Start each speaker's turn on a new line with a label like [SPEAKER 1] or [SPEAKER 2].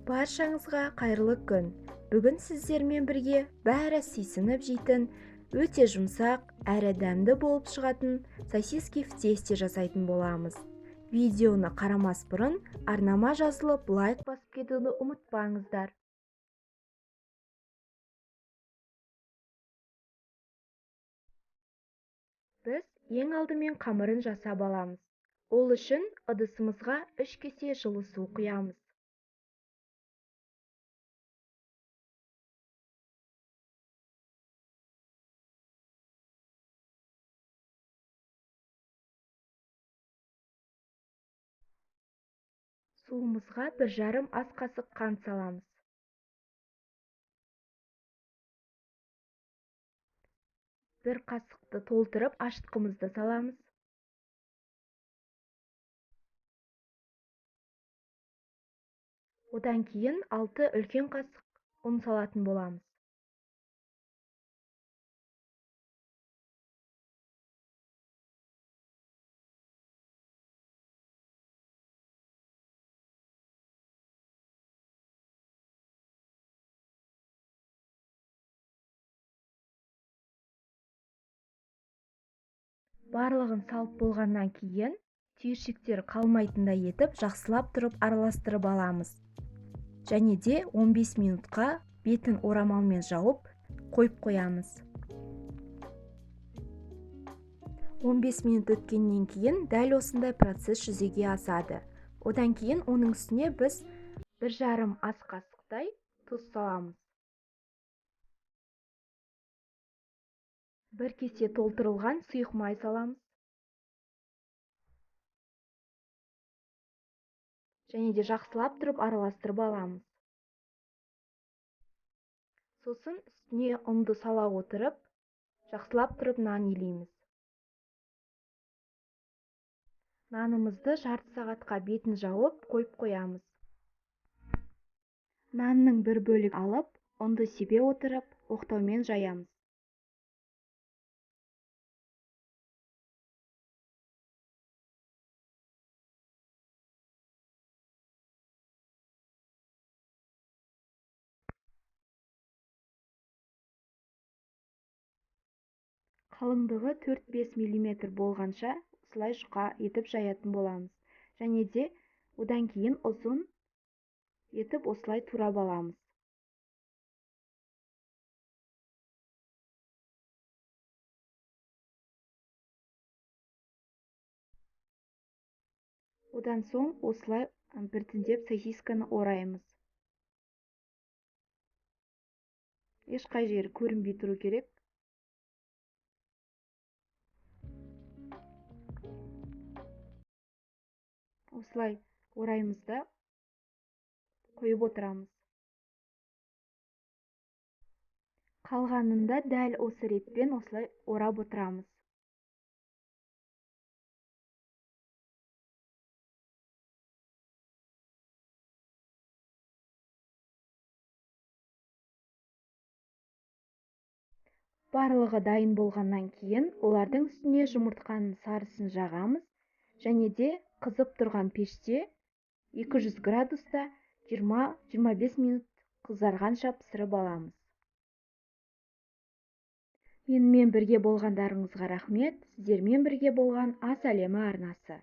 [SPEAKER 1] Баршаңызға қайырлы күн. Бүгін сіздермен бірге бәрі сүйсініп жейтін, өте жұмсақ, әрі дәмді болып шығатын сосиски в тесте жасайтын боламыз. Видеоны қарамас бұрын арнама жазылып, лайк басып кетуді ұмытпаңыздар. Біз ең алдымен қамырын жасап аламыз. Ол үшін ыдысымызға 3 кесе жылы су құямыз. Суымызға 1,5 ас қасық қант саламыз. 1 қасықты толтырып ашытқымызды саламыз. Одан кейін 6 үлкен қасық ұн салатын боламыз. Барлығын салып болғаннан кейін түйіршіктер қалмайтындай етіп жақсылап тұрып араластырып аламыз. Және де 15 минутқа бетін орамалмен жауып қойып қоямыз. 15 минут өткеннен кейін дәл осындай процесс жүзеге асады. Одан кейін оның үстіне біз 1,5 ас қасықтай тұз саламыз. 1 кесе толтырылған сұйық май саламыз. Және де жақсылап тұрып араластырып аламыз. Сосын үстіне ұнды сала отырып, жақсылап тұрып нан илейміз. Нанымызды жарты сағатқа бетін жауып қойып қоямыз. Нанның бір бөлігін алып, ұнды себе отырып, оқтаумен жаямыз. Қалыңдығы 4-5 миллиметр болғанша осылай жұқа етіп жаятын боламыз. Және де одан кейін ұзын етіп осылай турап аламыз. Одан соң осылай біртіндеп сосисканы ораймыз. Ешқай жері көрінбей тұру керек. Осылай ораймыз да қойып отырамыз. Қалғанында дәл осы ретпен осылай орап отырамыз. Барлығы дайын болғаннан кейін олардың үстіне жұмыртқаның сарысын жағамыз және де қызып тұрған пеште 200 градуста 20-25 минут қызарғанша пісіріп аламыз. Менімен бірге болғандарыңызға рахмет. Сіздермен бірге болған Ас әлемі арнасы.